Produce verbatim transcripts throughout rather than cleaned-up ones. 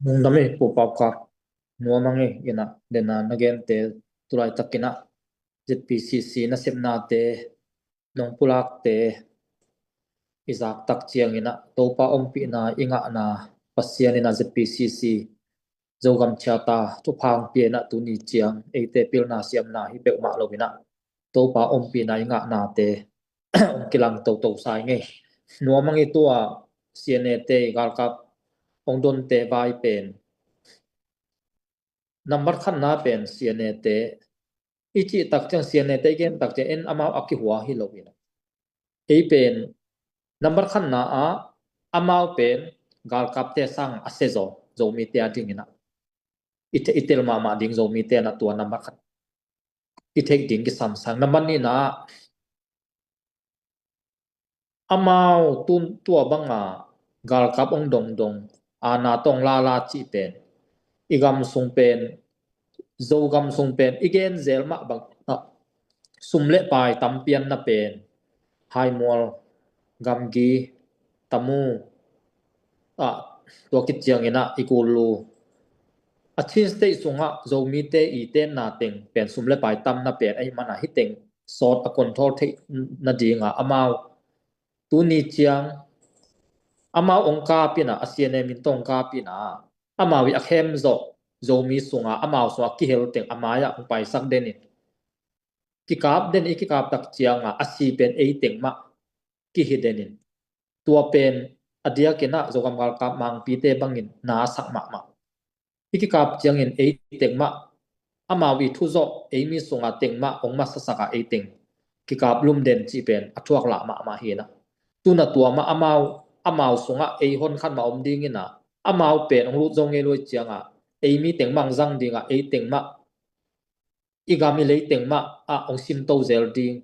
Nungdam ei, Pu Pau Kap. Nuam ang ei, ina, dena na gente tulai takin ah Z P C C nasepnate, nong pulakte i zak tak ciangin ah Topa ompihna i ngahna, Pasian ina Z P C C Zogam Charter thupha hong pia ina tuni ciang eite pilna siamna hi peuhmah lo ina Topa ompihna i ngahnate hong kilang toto sa ing ei. Nuam ang ei, tua C N A te i galkap hong donte vai pen, nambat khatna pen C N A te i cih tak ciang, C N A te i gen tak ciang en amau a kihua hi lo ina, ei pen nambat khatna ah amau pen galkapte sang a sia zaw, Zomite a dingin ah i te-, i tel mahmah ding Zomite na tua nambat khat i theih ding kisam sang. Nambat nihna ah amau tun tua banga galkap hong dongdong, aana tawh hong lala cih pen, i gam sung pen, Zogam sung pen i gen zel mah bang ah sum le pai tam pianna pen, Haimual, Gamgi, Tamu, ah, tua khit ciangin ah i Gulu, a Chin State sungah Zomite i tenna teng pen sum le pai tamna pen ahih mana hih teng sawt a control theih nadinga amau tuni ciang amau hong kap ina, a C N A min tawh hong kap ina, amau i a khem zawh Zomi sunga, amau sunga kihel teng a mai-ah hong paisak den in, kikap den, i kikap tak cianga a si pen ei teng mah kihi den in, tua pen a diakin ah Zogam galkap mangpite bangin na a sak mahmah. I kikap ciangin ei teng mah, amau i thu zawh, ei mi sunga teng mah hong masasak a ei teng kikap lum den cih pen a thuak lah mahmah hi ina. Tuna tua mah amau, amau sungah ei hon khat mah om ding ina, amau pen hong lut zo ngei lo cianga ei mi teng mah hong zang dinga ei teng mah, i gam i lei teng mah ah hong simto zel ding.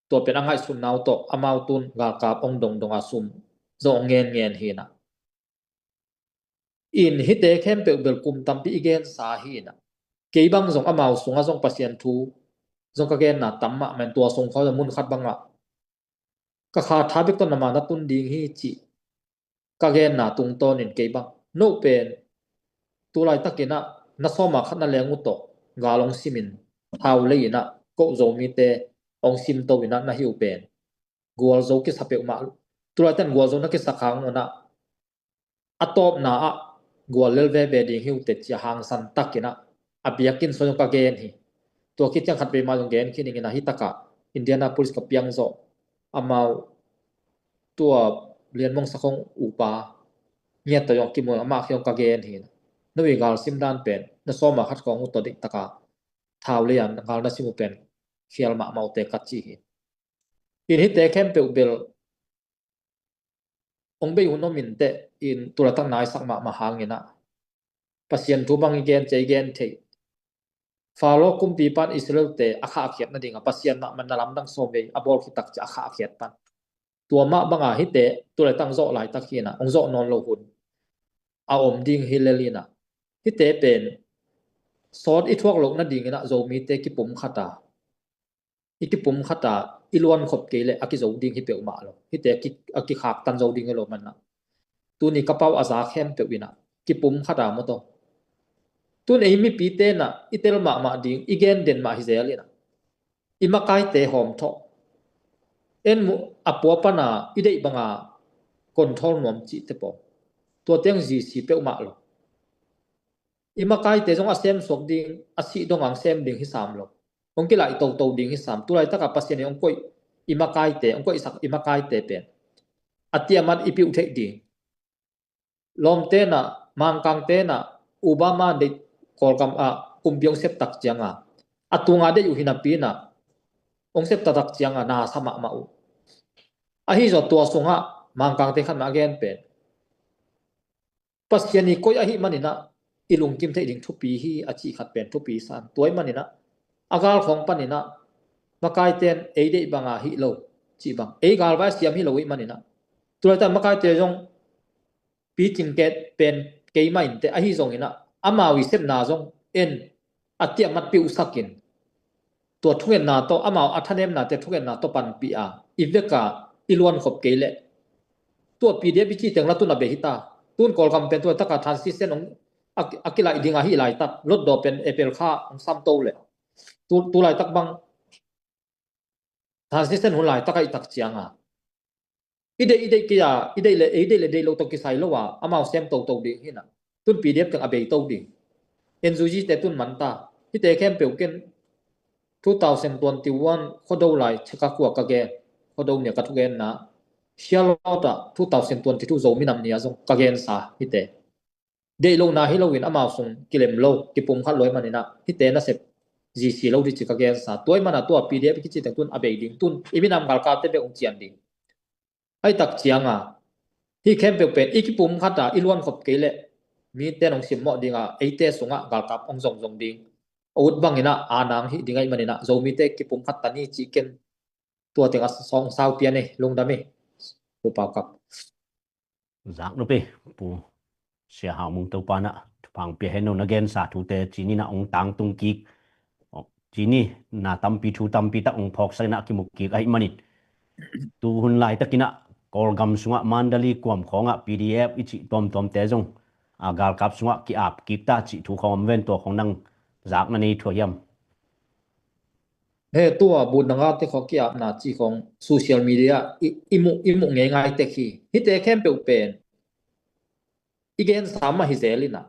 Tua pen a ngaihsutna uh tawh amau tun galkap hong dongdong a sum zaw hong ngenngen hi ina. In hihte khempeuh bel kum tampi i gensa hi ina. Kei bang zong amau sungah zong Pasian thu zong ka genna tam mahmah in, tua sung khawng mun khat bangah ka kha tha bek tawh na ma na tun ding hi cih ka genna tungtawnin kei bang, no pen tulai takin ah na sawma khat na leng uh tawh gal hong simin, thau lei ina koh Zomite hong simto ina na hi uh pen gualzo kisa peuhmah. Tulai ten gualzo na kisa khang un ah a tawpna ah gual lel veve ding hi uh teh ci-a hangsan takin ah a biakinn sung ka gen hi. Tua khit ciang khat vei mah zong gen khin ing ina, hi takah Indianapolis ka piang zawh amau tua Lian Mong Sak Hong upa ngiat tawh zong kimu, amah kiang ka gen hi. No i gal sim dan pen na sawma khat khawng uh tawh dik taka thau lei-a gal na sim uh pen khial mahmah uh teh ka ci hi. In hihte khempeuh bel hong bei hun om in teh, in tulaitak naisak mahmah hangin ah Pasian thu bang i gen ciang i gen theih. Faro kumpipa'n Israel-te a khahkhiat nadinga Pasian mahmah na lamdang sawm vei a bawl khit tak ciang a khahkhiat pan. Tua mah banga hihte tulaitak zawh laitak hi ina, hong zawh nawn lo hun a om ding hi lel ina, hihte pen sawt i thuak loh nadingin ah Zomite kipum khat a, i kipum khat a i luan khop kei leh a kizo ding hi peuhmah lo. Hihte a ki, a kikhaktan zo ding hi lo man ah, tuni ka pau a za khempeuh ina kipum khat a maw taw. Tun ei mipite na i tel mahmah ding, i gen den mah hi zel ina, i makaite hawm thawh, en mu a pua pana i deih banga control nuam cihte paw, tua teng zisi peuhmah lo. I makaite zong a sem suak ding, a sih dong ang sem ding hi sam lo. Hong kilaih toto ding hi sam. Tulaitaka Pasian in hong koih i makaite, hong koihsak i makaite pen a tiamat i piuh theih ding. Lawmte na, Mangkangte na, Obama deih Kawlgam ah kumpi hong sep tak cianga a tunga deih uh hi napi na hong sep taktak cianga na sa mahmah uh. Ahi zong tua sungah Mangkangte khat mah a gen pen Pasian i koih ahih maninah i lungkim theih ding thupi hi a cih khat pen thupi san. Tua ahih maninah a gal khawng paninah makaite'n ei deih banga hih lo cih bang, ei galvai a siam hi lo ih maninah, tulaitak makaite zong picing ket pen keimah inteh, ahi zonginah amau i sepna zong en a tiahmat piuhsakin, tua thungetna tawh, amau a thanemnate thungetna tawh panpih a, i veka i luankhop kei leh tua P D F i cih teng la tun a beh hita. Tun Kawlgam pen tua taka transition hong, a, a kilaih ding ahi laitak, lotdaw pen April kha hong sam to le. Tu, tu laitak bang transition hun laitak ahi tak cianga i deih, i deih kei a, i deih le, i deih le deih lo tawh kisai lo a, amau sem toto ding hi na. Tun P D F teng a bei to ding. N U G te tun man ta. Hite khempeuh ken two thousand twenty-one Khuado lai Cheka khua ka gen, Khuado nia ka thugenna, Sialawta two thousand twenty-two Zomi Nam Nia zong ka gensa hite. Deih lo na hi loin amau sung kilem lo, kipumkhat lo ahih maninah hite nasep zisi lo dih ci ka gensa. Tua ahih mana tua P D F kici teng tun a bei ding, tun i minam galkapte bek hong cian ding. Ahi tak cianga hih khempeuh pen i kipumkhat a i luankhop kei leh mite nong simmawh dinga eite sungah galkap hong zongzong ding. A ut banginah a nang hih ding ahih maninah Zomite kipumkhat ta ni cih ken tua teng a sawng sau pian ei, lungdam ei. Pu Pau Kap. Zak nupi, Pu Sia Hau Mung Topa na thupha pia hen, no na gensa thute cini na hong tangtung kik, cini na tampi thu tampi tak hong phawksak inah kimu kik ahih manin tu hun laitakinah Kawlgam sungah Mandalay kuam khawngah P D F i cih tuamtuamte zong a galkap sungah ki-ap kik ta cih thu khawng om ven, tua khawng nang zak na nei thua hiam? He, tua bun nanga te khawng ki-apna cih khawng social media i, i muh, i muh ngeingai tek hi. Hite khempeuh pen i gensa mah hi zel inah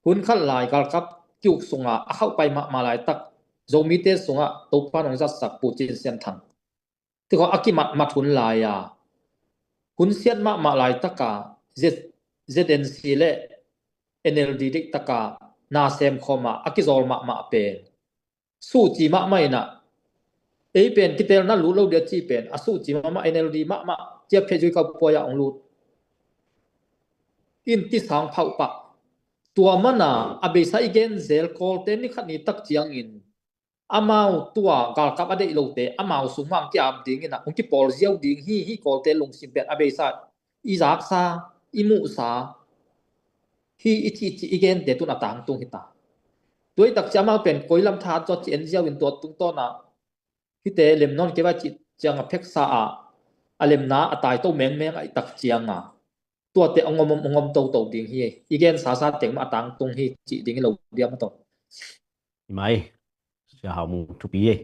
hun khat lai galkap kiuk sunga a khauh pai mahmah laitak Zomite sungah Topa nong zatsak Pu Cin Sian Thang ti khawng a kimatmat hun lai-a hun siat mahmah laitaka Z, Z N C le N L D deihtaka na sem khawma a kizawl mahmah pen suhci mahmah inah ei pen kitelna lut lo dia cih pen a suhci mahmah, N L D mahmah cia phezui kau puai-ah hong lut in ti sang phauh pah. Tua mana a beisa i gen zel Kawlte ni khat ni tak ciangin amau tua galkap a deih lote amau sungah hong ki-ap dinginah hong kipawl ziau ding hi. Hih Kawlte lungsim pen a beisa i zaksa, i muhsa hi i cihcih i gente tun a tangtung hita. Tua i takci amau pen koi lam thahat zaw ci en ziau in tua tungtawnah hite lem nawn kei vai cih cianga pheksa ah a lemna a taito mengmeng ah i tak cianga tuate a ngom, a ngom toto ding hi. I gensasa teng mah a tangtung hi cih ding hi lo diam a tawh. I mai, Sia Hau Mung, thupi ei.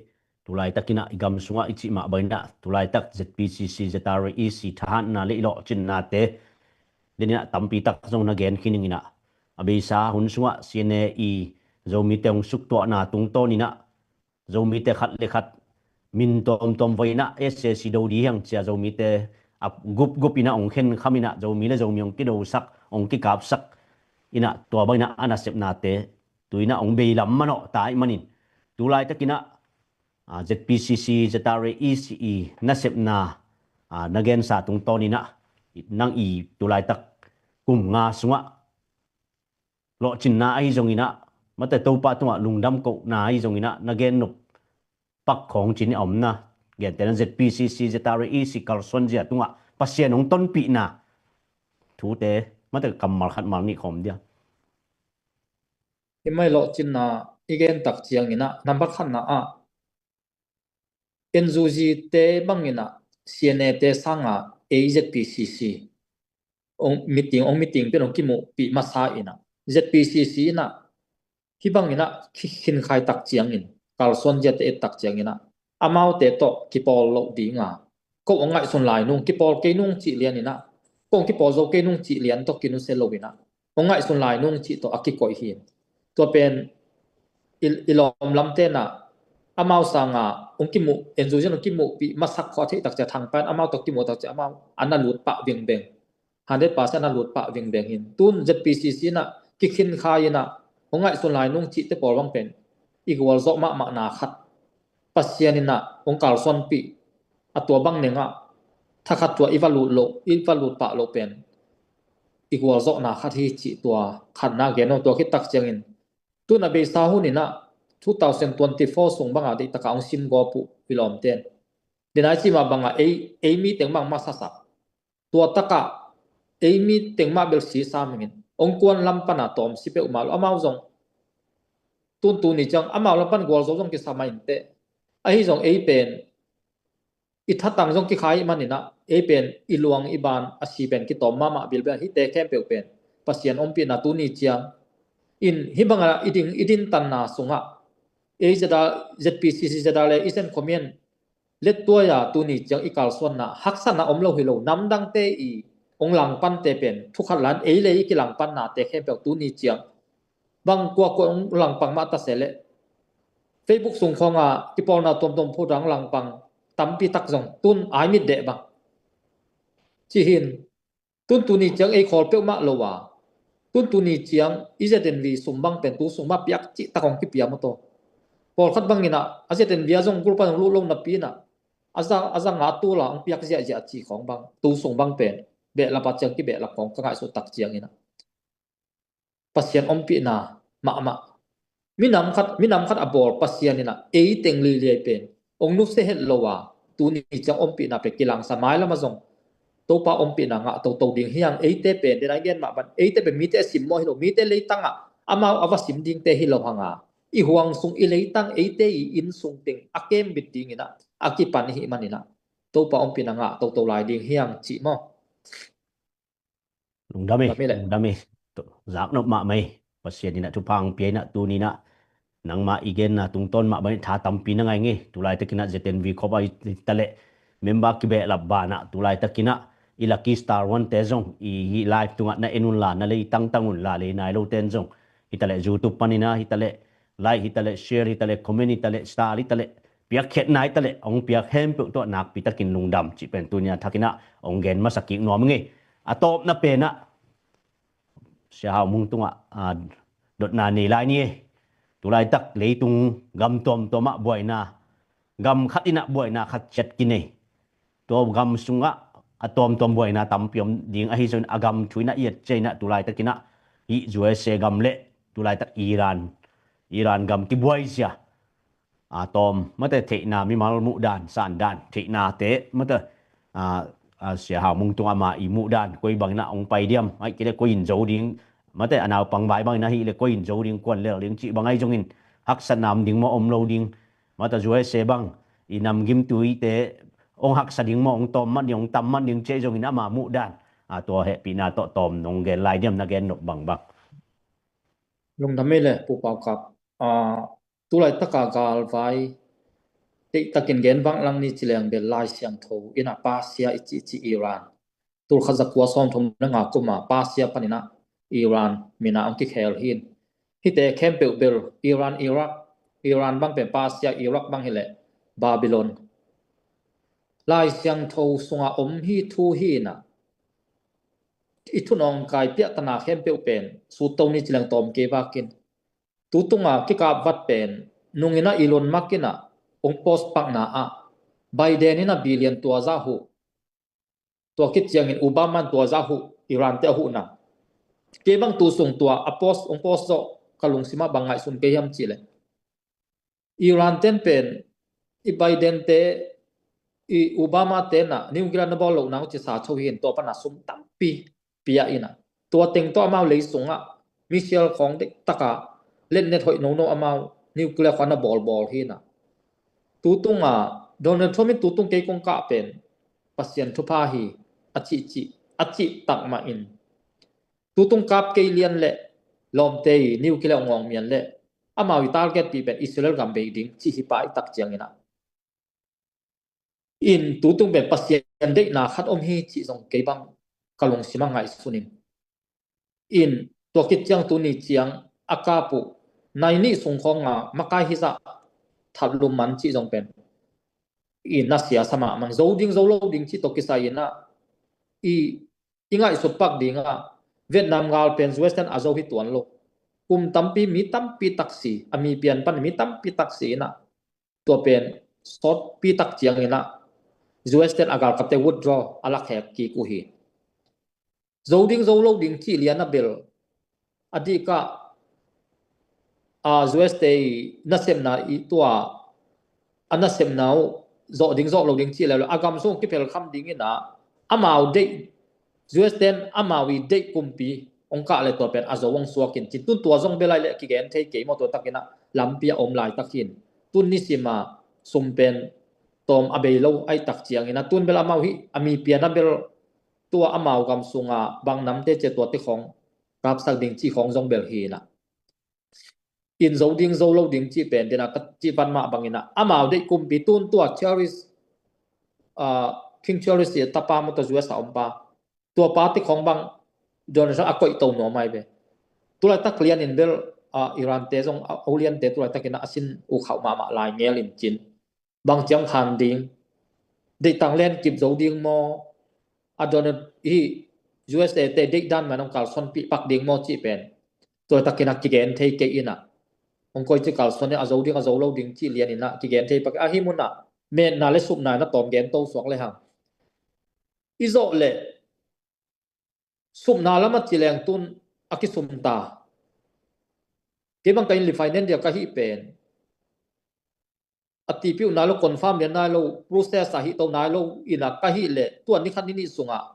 Tulaitakinah i gam sungah i cih mah banginah tulaitak Z P C C, Z R A E C thahatna le i lawhcinnate deninah tampi tak zong na gen khin inginah a beisa hun sungah C N A i Zomite hong suktuahna tungtawninah Zomite khat le khat min tuamtuam voi inah S A C do dih hiang cia Zomite a gupgup inah hong khenkhaminah Zomi le Zomi hong kidosak, hong kikapsak inah tua banginah a nasepnate tu inah hong beilam manawh ta ahih manin tulaitakinah Z P C C, Z R A E C i nasepna na gensa tungtawninah nang i tulaitak kum nga sungah lawhcinna ahi zonginah mate Topa tungah lungdam kohna ahi zonginah na gennop pak khawng cin i omna gentena Z P C C, Z R A E C kalsuanzia tungah Pasian hong tonpihna thute mate kammal khat mal nih khawm dia. I mai lawhcinna i gen tak cianginah nambat khatna ah N U G te banginah C N A te sanga A Z P C C hong meeting, hong meeting pen hong kimuhpih masa inah Z P C C inah hih banginah kikhinkhai tak ciangin kalsuanziate et tak cianginah amaute tawh kipawl loh dinga ko hong ngaihsun lai nung, kipawl kei nung cih lianinah ko hong kipawl zo kei nung cih lian tawh kinusia loinah hong ngaihsun lai nung cih tawh a kikoih hi. Tua pen i, i lawm lam tenah amau sanga hong kimuh, N U G in hong kimuhpih masak khawh a theih tak ciah thangpan amau tawh kimuh tak ciah amau a na lut pah bengbeng, hundred percent a na lut pah bengbeng hin. Tun Z P C C inah kikhinkhai inah hong ngaihsun lai nung cihte pawl bang pen i gualzawh mahmahna khat Pasian inah hong kalsuanpih a tua bang nengah thakhat tua i va lut loh, i va lut pah loh pen i gualzawhna khat hi cih tua khatna gen aw. Tua khit tak ciangin tun a beisa hun inah two thousand twenty-four sung banga deihtaka hong sim gawp uh i lawmten. Denai cima banga ei, ei mi teng bang masasak tua takah ei mi teng mah bel si sam hingin hong kuan lam pana tawm si peuhmah lo amau zong tuntu ni ciang amau lam pan gualzo zong kisam a inteh. Ahi zong ei pen i thatang zong kikhai ih maninah ei pen i luang i ban a si pen kitawm mahmah bilbel hite khempeuh pen Pasian ompihna tuni ciang In hih banga i ding i dintanna sungah ei zeda, Z P C C zeda le i sen comment lettuaia tuni ciang i kalsuanna haksatna om lo hi lo, namdangte i ong langpante pen thukhat lan ei le i kilangpannate khempeuh tuni ciang bang kuakua ong langpang mah ta se leh Facebook sung khawnga kipawlna tuamtuam phuta ong langpang tampi tak zong tun ai mit deh bang cihin tun tuni ciang ei khawl peuhmah lo a, tun tuni ciang i Z N V sum bang pen tu sung mah piak cih tak hong kipia maw taw. Pawlkhat bangin ah a Z N V a zong gulpan hong lut lo napi in ah a za a za nga tula hong piak ziahziah cih khawng bang tu sung bang pen behlap a ciang kibehlap khawng ka ngaihsut tak ciangin ah Pasian ompihna mahmah. Minam khat, minam khat a bawl Pasian in ah ei teng liliai pen ong nusia het lo a, tuni ciang ompihna pen kilangsa mailam a zong Topa ompihna ngah toto ding hi hang. Eite pen den a i gen mah bang eite pen mite a simmawh hi lo, mite leitangah amau a va sim dingte hi lo hanga, i huang sung i leitang eite i inn sung teng a kembit dingin ah a kipan i hih manin ah Topa ompihna ngah toto lai ding hi hang cih maw? Lungdam e, lungdam e. Zaknop mahmah e. Pasian in ah thupha hong pia in ah tuni in ah nangmah i genna tungtawn mah bangin tha tampi na ngai ngei. Tulaitakin ah Z N V khop a hi taleh member kibehlap banah tulaitakin ah i Lucky Star One te zong i hih live tungah na en unla, na lei tangtang unla, lei nai loten zong hi taleh YouTube panin ah hi taleh like hi taleh, share hi taleh, comment hi taleh, star hi taleh, piakkhiatna hi taleh, hong piak khempeuh tawh nakpitakin lungdam cih pen tuni a thakin ah hong gen masa kik nuam ing e. A tawpna pen ah Sia Hau Mung tungah dotna nei lai ni e. Tulaitak leitung gam tuamtuam ah buaina, gam khat in ah buaina khat ciat kinei. Tua gam sungah a tuamtuam buaina tampi om ding ahi zongin a gam thu in ah i et ciangin ah tulaitakin ah hih U S A gam le tulaitak Iran, Iran gam kibuai sia. A tawm mate theihna, mimal muhdan, sandan theihnate mate, a, a, Sia Hau Mung tung ama i muhdan koi bangin ah hong pai diam, aih kei le koi in zo ding, mate a naupang vai bangin ahih le koi in zo ding, kuan lel ding cih bang ahi zongin haksatna om ding maw, om lo ding? Mate U S A bang i namgimtuite hong haksa ding maw, hong tawm man ding, hong tam man ding cih ahi zongin ama muhdan, a, tua hehpihna tawh tawm nong gen lai diam, na gen nop bangbang. Lungdam ei le Pu Pau Kap. A, tulaitaka galvai deihtakin gen vanglang ni ci leng bel Lai Siangtho in ah Persia i cihcih Iran, tulkhat zakua sawmthum le nga kuma Persia panin ah Iran min ah hong kikhel hi in. Hihte khempeuh bel Iran, Iraq, Iran bang pen Persia, Iraq bang hileh Babylon. Lai Siangtho sunga om hi thu hi in ah i thunawngkai piahtana khempeuh pen sutto ni ci leng tawm kei vakin. Tutunga kikap vat pen nungin ah Elon Musk in ah hong post pakna ah Biden in ah billion tua zah huh. Tua khit ciangin Obama in tua zah huh, Iran te a huhna. Kei bang tu sung tua a post, hong post zawh ka lungsimah bang ngaihsun kei hiam cih leh Iran ten pen i Biden te, i Obama te na nuclear na bawl loh nang ci sa tho hi in, tua pana sum tampi pia in ah tua teng tawh amau lei sungah missile khawng deihtaka letnet hoih nono amau nuclear khawng na bawlbawl hi in ah. Tutunga Donald Trump in tutung kei kong kah pen Pasian thupha hi a cihcih, a cih tak mah in tutung kap kei lian le lawmte i nuclear ngawng mian le amau i target pi pen Israel gam bei ding cih hi pai tak ciangin ah. In tutung pen Pasian deihna khat om hi cih zong kei bang ka lungsimah ngaihsun in. In tua khit ciang tuni ciang a kap uh nai nih sung khawnga makai hizah that lum man cih zong pen i na siasa mahmah, zo ding zo lo ding cih tawh kisai in ah i, i ngaihsut pak dingah Vietnam gal pen U S ten a zo hi tuan lo. Kum tampi mi tampi taksi, a mi pian pan mi tampi taksi in ah tua pen sawtpi tak ciangin ah U S ten a galkapte withdraw a lakhek kik uh hi. Zo ding zo lo ding cih lian a bel a dihkah a U S te i nasepna i tua a nasepna uh zawh ding zawh lo ding cih leh a gam sung kiphelkham dingin ah amau deih, U S ten amau i deih kumpi hong kah le tua pen a zo hong suak in cin tun tua zong bel ai le kigen thei kei maw, tua takin ah lampi a om laitak hin tun nisima sum pen tawm a bei lo aih tak ciangin ah tun bel amau hi a mi pian a bel tua amau gam sunga bang namte cia tuate khawng kapsak ding cih khawng zong bel hi in ah. in zo ding zo lo ding cih pen dena ka cih van mah bangin ah amau deih kumpi tun tua Charles, uh, King Charles i tapa maw tua U S a om pa, tua pa te khong bang Donald Trump a koih to nuam ai ve. Tulaitak lianin bel, uh, Iran te zong a oliante tulaitak in a sin uh khauh mahmah lai ngel in cin bang ciang khan ding, deihtang len kip zo ding maw, a Donald hi U S A te deihdan man ong kalsuanpih pak ding maw cih pen tulaitak in a kigen thei kei in ah ong koi ci kalsuan a zo ding a zo lo ding cih lianin ah kigen thei pak ahi mun ah metna le supna in a tawm gen to suak le hang. I zawh le supna lam a ci leng tun a kisum ta. Kei bang ka in li finance dia ka hih pen a tipiuh nai lo, confirm lian nai lo, process a hih to nai lo in a ka hih le tua ni khat ni nih sungah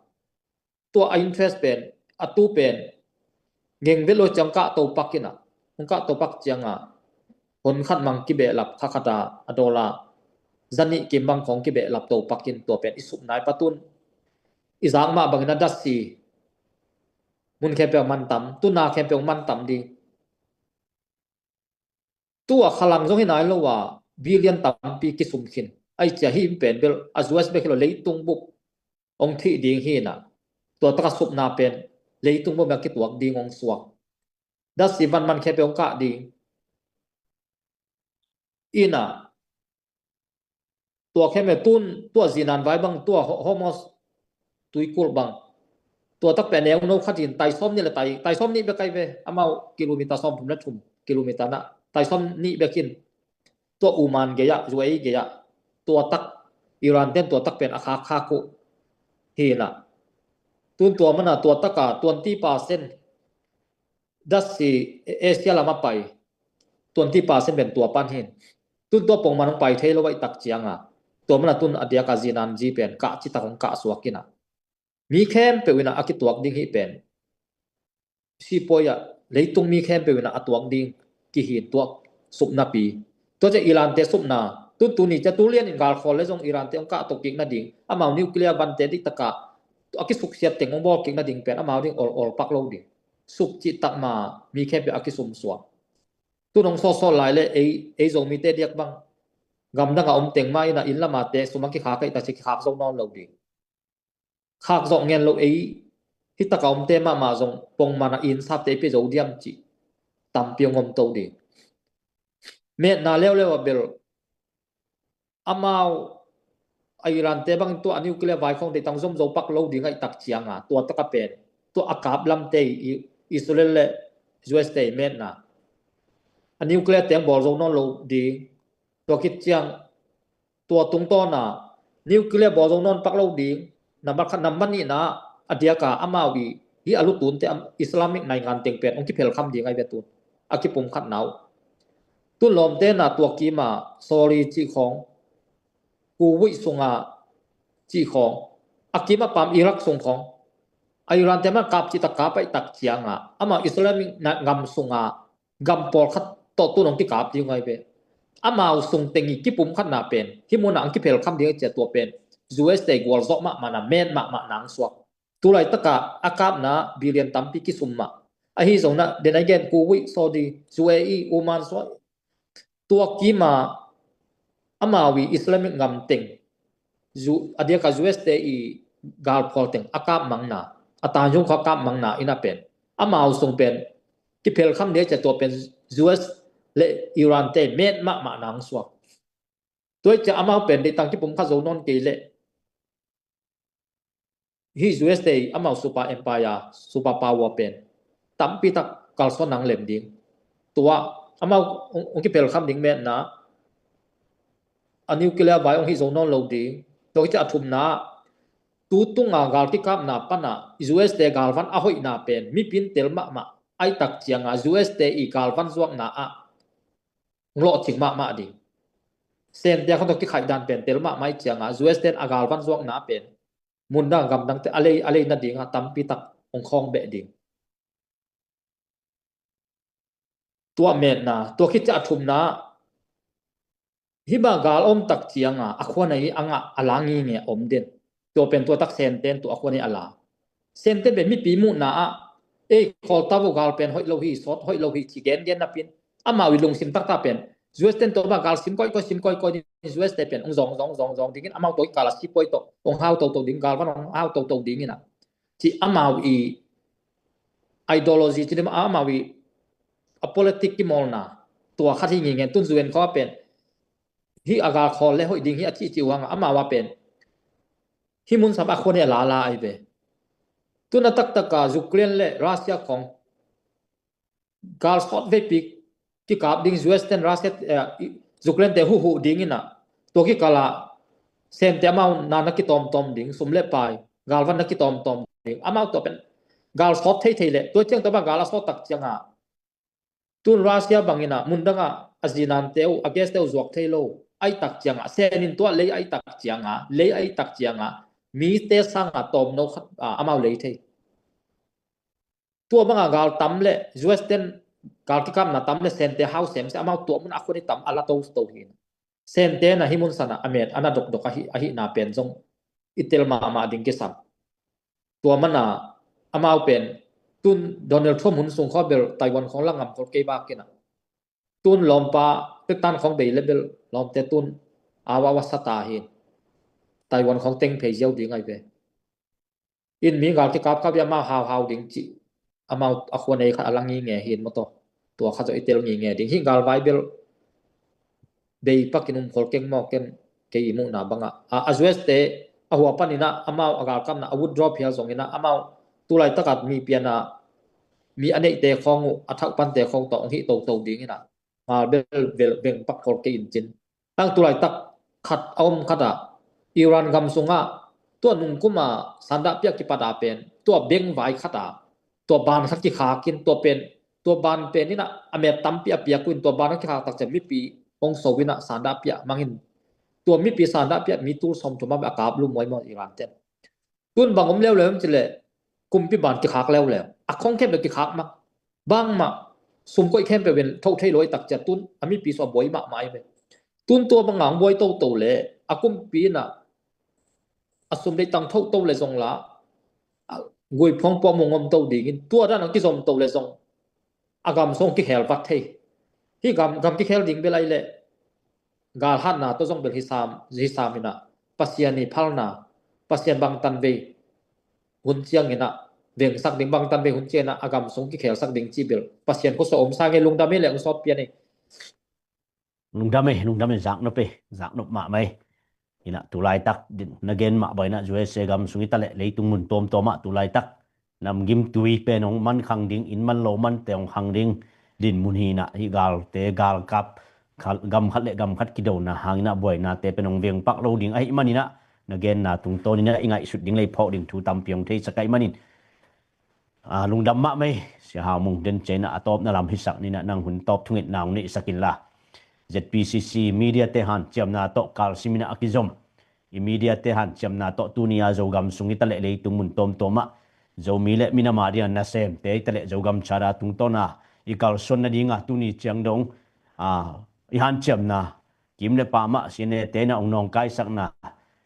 tua a interest pen, a tu pen geng vet lo ciang kah to pak in a, hong kah to pak ciang a hon khat mang kibehlap kha khat a a dollar zanih kim bang khong kibehlap to pak in tua pen i sup nai patun i zak mah bangin a datsi mun khempeuh man tam, tuna khempeuh man tam ding. Tua khalang zong hi nai lo a billion tampi kisum khin. Ai cia hi in pen bel a U S bek hi lo, leitung bup ong thih ding hi na. Tua taka supna pen leitung bup a kituak ding ong suak. Datsi van man khempeuh ong kah ding. Ina tua khempeuh tun tua zinan vai bang tua Ho-, Hormuz tuikulh bang. Tua tak pen neu no khat in tai sawm nih le tai, tai sawm nih bek ai ve. Amau kilometer sawm thum le thum kilometer na tai sawm nih bek in. Tua Oman gei ah, U A E gei ah. Tua tak Iran ten tua tak pen a khak khak uh hi na. Tun tua mana tua taka twenty percent datsi Asia lam a pai twenty percent pen tua pan hin. Tun tua pongman hong pai thei lo vai tak ciang a tua mana tun a diak a zinan zi pen kah ci tak hong kah suak in a. Mi khempeuh in a a kituak ding hi pen. Sipuai ah leitung mi khempeuh in a a tuak ding kihin tua supna pi. Tua cia Iran te supna. Tun tuni cia tu lian in galkhawl le zong Iran te hong kah to kik nading. Amau nuclear van te dik taka a kisuksiat teng hong bawl kik nading pen amau ding ol ol pak lo ding. Sup cih tak ma mi khempeuh a kisum suak. Tun hong sawtsawt lai le ei, ei Zomite diak bang gamdang a om teng ma in a inn lam a te sum a kikhak ai ta ci kikhak zo nawn lo ding. Khak zawh ngen lo ei hi taka omte mahmah zong pongman a inn sapte i pe zo diam cih tampi hong om to ding. Metna leuleu a bel amau a Iran te bang tua a nuclear vai khong deihtang zom zo pak lo ding aih tak ciang a tua taka pen tua a kap lamte i Israel le U S te i metna a nuclear teng bawl zo nawn lo ding. Tua khit ciang tua tungtawna nuclear bawl zo nawn pak lo ding. Nambat khat, nambat nihna a diaka amau i hi a lutunte Islamic naingan teng pen hong kiphelkham ding ai ve tun a kipumkhatna uh. Tun lawmtena tua kima Saudi cih khawng, Kuwait sunga cih khawng, a kima pam Iraq sung khawng a Iran te man kap cih tak kap aih tak cianga amau Islamic na ngam sunga gam pawlkhat tawh tun hong kikap ding ngai ve. Amau sung teng i kipumkhatna pen hi muna hong kiphelkham ding a cia tua pen U S te gualzawh mahmahna, met mahmahna hong suak. Tulai taka a kapna billion tampi kisum mah. Ahi zongna den a gen Kuwait, Saudi, U A E, Oman suai tua kima amau i Islamic ngam teng a diaka U S te i galphual teng a kap mangna, a tanzung kho a kap mangna ina pen amau sung pen kiphelkham ding a cia tua pen U S le Iran te met mahmahna hong suak. Tua i cia amau pen deihtang kipumkhat zo nawn kei leh hi U S te amau super empire, super power pen tampi tak kalsuan nang lem ding. Tua amau hong kiphelkham ding metna a nuclear vai hong hi zo nawn lo ding. Tua i cia a thumna tu tunga gal kikapna pana U S te galvan a hoihna pen mipin tel mahmah aih tak cianga U S te i galvan zuakna ah hong lawhcing mahmah ding. Sentia khong tawh kikhaih dan pen tel mahmah aih cianga U S ten a galvan zuakna pen mundang gamdangte a lei a lei nadinga tampi tak hong khawng beh ding. Tua metna, tua khit cia a thumna hi bang gal om tak cianga a khuana hi a ngah a la nginge a om den. Tua pen tua tak Senten tua a khuana hi a la. Senten pen mipi muhna ah ei khawltavu gal pen hoih lo hi, sawt hoih lo hi ci gengen napin Amau i lungsim taktak pen U S ten tua bang gal sim koikoi, sim koikoi ding, U S te pen hong zong zong zong zong dingin, amau tua i kala sipuai tawh hong hau toto ding, galvan hong hau toto dingin ah, ci amau i ideology ci ding, amau i a politic kimawlna tua khat hi ngingen. Tun U N khua pen hih a gal khawl le hoih ding hi a cih ci uh hang a, amau a pen hih mun sam a khua ne a lala ai ve. Tun a taktak a Ukraine le Russia khong gal sawt veipi kikap ding, U S ten Russia, eh, Ukraine te huhhuh dingin ah, tua kikala sente amau na na kitawmtawm ding, sum le pai, galvan na kitawmtawm ding, amau tua pen gal sawt thei thei le, tua ciang tua bang gal a sawt tak ciangah, tun Russia bangin ah mundang ah a zinante uh, a gas te uh zuak thei lo ai tak ciangah, senin tua lei ai tak ciangah, lei ai tak ciangah, mite sangah tawmno khat, ah, amau lei thei. Tua banga gal tam le, U S ten gal kikapna tam le, sente hau semsem, amau tua mun a khua ni tam a la toto hi. Sente na hih mun sana a met ana dokdok ahi, ahihna pen zong i tel mahmah ding kisam. Tua mana amau pen tun Donald Trump hun sung khawng bel Taiwan khawng la ngam khol kei bak kina. Tun lawmpa Pakistan khawng bei le bel lawmte tun awa awa sata hi. Taiwan khawng teng phei ziau ding ai ve. In mi gal kikap kap i amau hauhau ding cih, amau a khua nei khat a la nginge hi in maw taw. Tua khat zawh i tel nginge ding. Hih gal vai bel bei pakin um khol keng maw, ken kei i muhna bangah. A, a U S te a hua paninah amau a galkapna a withdraw phial zonginah amau tulaitakah mi piana mi a neihte khawng uh, a thakpante khawng tawh hong hih toto dinginah ngal bel, bel veng pak khol kei in cin. Tang tulaitak khat a om khatah Iran gam sungah tua nungkuma sandahpiah kipata pen tua beng vai khatah tua ban khat kikhakin tua pen, tua ban pen inah a met tampi a piak uh in tua ban khat kikhak takciang mipi hong so inah sandahpiah mangin tua mipi sandahpiah mi tul sawmthum a kap lu muaimaw Iran ten. Tun bang om leuleu hiam cileh kumpi ban kikhak leuleu. A khong khempeuh kikhak mah. Bangmah sum koih khempeuh in thoh thei lo i takciang tun a mipi sua buai mahmah i ve. Tun tua banga hong buai toto le a kumpi inah a sum deih tang thoh to le zong la a guiphuang puah mung om to dingin tua dan a kizom to le zong a gam sung kikhel vat thei. Hih gam, gam kikhel ding bel ai leh galhatna tawh zong bel hi sam, hi sam inah Pasian i phalna, Pasian bangtan vei hun ciang inah vengsak ding, bangtan vei hun ciang inah a gam sung kikhelsak ding cih bel Pasian khuasa om sa ngei. Lungdam ei le hong sawt pian ei. Lungdam ei, lungdam ei, zaknop ei, zaknop mahmah ei. Inah tulaitak na gen mah bang inah U S A gam sung i taleh leitung mun tuamtuam ah tulaitak namgim tui pen hong man khang ding, inn man lo mante hong khang ding dinmun hi inah hih galte galkap gam khat le gam khat kidona hang inah buainate pen hong vengpak lo ding ahih man inah na genna tungtawn inah i ngaihsut ding le i phawk ding thu tampi hong theisak ahih manin. A, lungdam mahmah ei, Sia Hau Mung, den ciang inah a tawpna lam hisak ni inah nang hun tawp thungetna hong neihsak inla Z P C C media te hanciamna tawh kalsim inah a kizom i media te hanciamna tawh tuni a Zogam sung i taleh leitung mun tuamtuam ah Zomi le minam a ding a nasemte i taleh Zogam Charter tungtawn a i kalsuan nading a tuni ciang dong, a, i hanciamna kim le pam ah C N A te inah hong nawngkaisakna,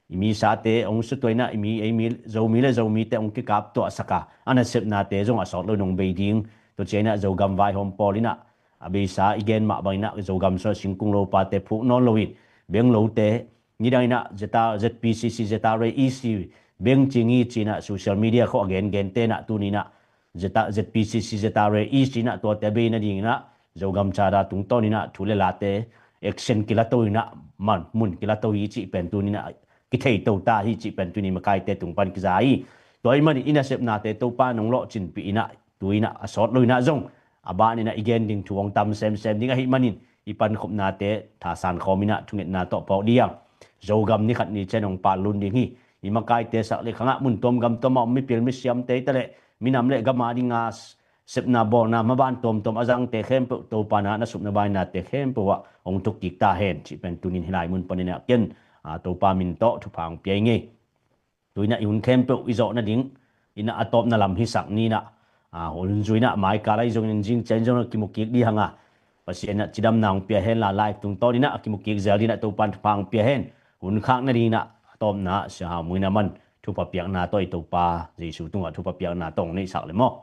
i misate hong sutuaina, i mi, ei mi, Zomi le Zomite hong kikaptuahsak a, a nasepnate zong a sawt lo in hong bei ding. Tua ciang inah Zogam vaihawm pawl inah a beisa i gen mah bang inah Zogam sung ah singkung lopate phuk nawn lo in beng lote nidang inah Z R, Z P C C, Z R A E C beng cing hi ci inah social media khawh a gengen te inah tuni inah Z R, Z P C C, Z R A E C inah tuate bei nading inah Zogam Charter tungtawn inah thu le late action kilato inah man mun kilato hi cih pen tuni inah kithei to ta hi cih pen tuni makaite tung pan kiza hi. Tua ahih manin i nasepnate Topa in hong lawhcinpih inah tu inah a sawt lo inah zong a ban inah i gen ding thu hong tam semsem ding ahih manin i pankhopnate thasan khawm inah thungetna tawh phawk ding. Zogam ni khat ni ciang hong pallun ding hi. I makaite sak le khangah mun tuam gam tuam a om mipil misiamte i taleh minam le gam a ding a sepna bawlna maban tuamtuam a zangte khempeuh Topa na na supna bainate khempeuh ah hong thukkik ta hen cih pen tunin hih lai mun panin ah ken, a, Topa min tawh thupha hong pia i ngei. Tu inah i hun khempeuh i zawh nading inah a tawpna lam hisak ni inah, a, hun zui inah maikal ahi zongin zing ciang zong a kimukik ding hang a, Pasian inah cidamna hong pia hen la, live tungtawn inah a kimukik zel ding inah Topa in thupha hong pia hen. Hun khak nading inah a tawpna Sia Hau Mung in a man thupha piakna tawh i Topa Jesu tungah thupha piakna tawh hong neihsak le maw.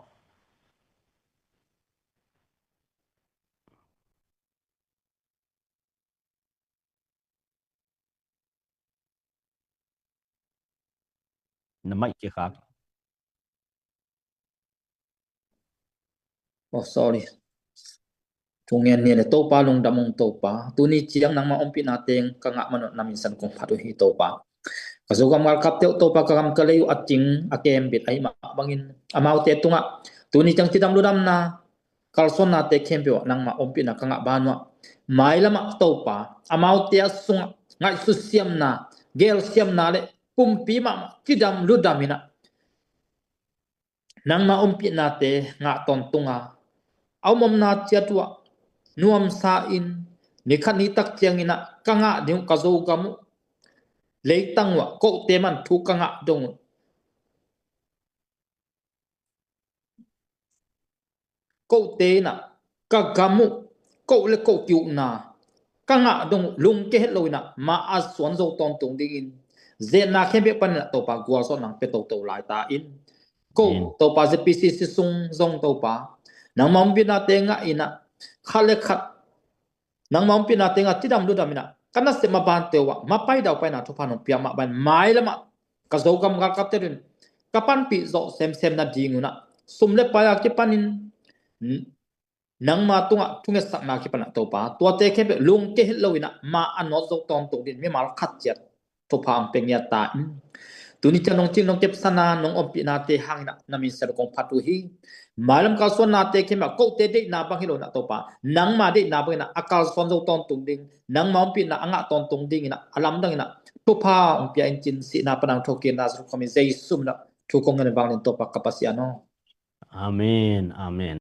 Na maih kikhak. Oh, sorry. Thungen ni le Topa lungdam ung Topa. Tuni ciang nangma ompihna teng ka ngah manun na min san kong phat uh hi Topa. Ka Zogam galkapte uh Topa ka gam ka lei uh a cing a kembit ahi mah bangin amaute tungah tuni ciang cidam ludamna kalsuannate khempeuh ah nangma ompihna ka ngah banuah mailamah Topa amaute a sungah ngaihsutsiamna gelsiamna le pumpi mahmah cidam ludam inah nangma ompihnate ngah tawntunga a omomna ciat uh ah nuamsa in nikhat nitak cianginah ka ngah ding uh ka Zogam uh leitang uh ah kote man thu ka ngah dong uh kote inah ka gam uh koh le koh kiuhna ka ngah dong uh lungke het lo inah ma a suan zo tawntung dingin zetna khempeuh paninah Topa gualzawh nang pe toto lai ta in ko Topa Z P C C sung zong Topa nangma ompihnate ngah inah khat le khat nangma ompihnate ngah cidam ludam inah ka nasep ma bante uh ah ma paidau paina thupha nong pia mah ban mailamah ka Zogam galkapte un ka panpih zawh semsem nading unah sum le pai a kipanin nangma tungah thungetsakna kipanah Topa tuate khempeuh lungke het lo inah ma a nawt zo tawntung din mimal khat ciat thupha ang pe ngiat ta in tuni ciang nong cing nong kepsana nong ompihnate hanginah na min san kong phat uh hi. Mailam kalsuannate khempeuh kote deihna bang hi lo inah Topa nangma deihna bang inah a kalsuan zo tawntung ding nangma ompihna a ngah tawntung ding inah a lamdang inah thupha ang pia in cin sihna panang thokin na zukhomin Jesu minah thu kong ngen vanglin Topa ka Pasian aw. Amen. Amen.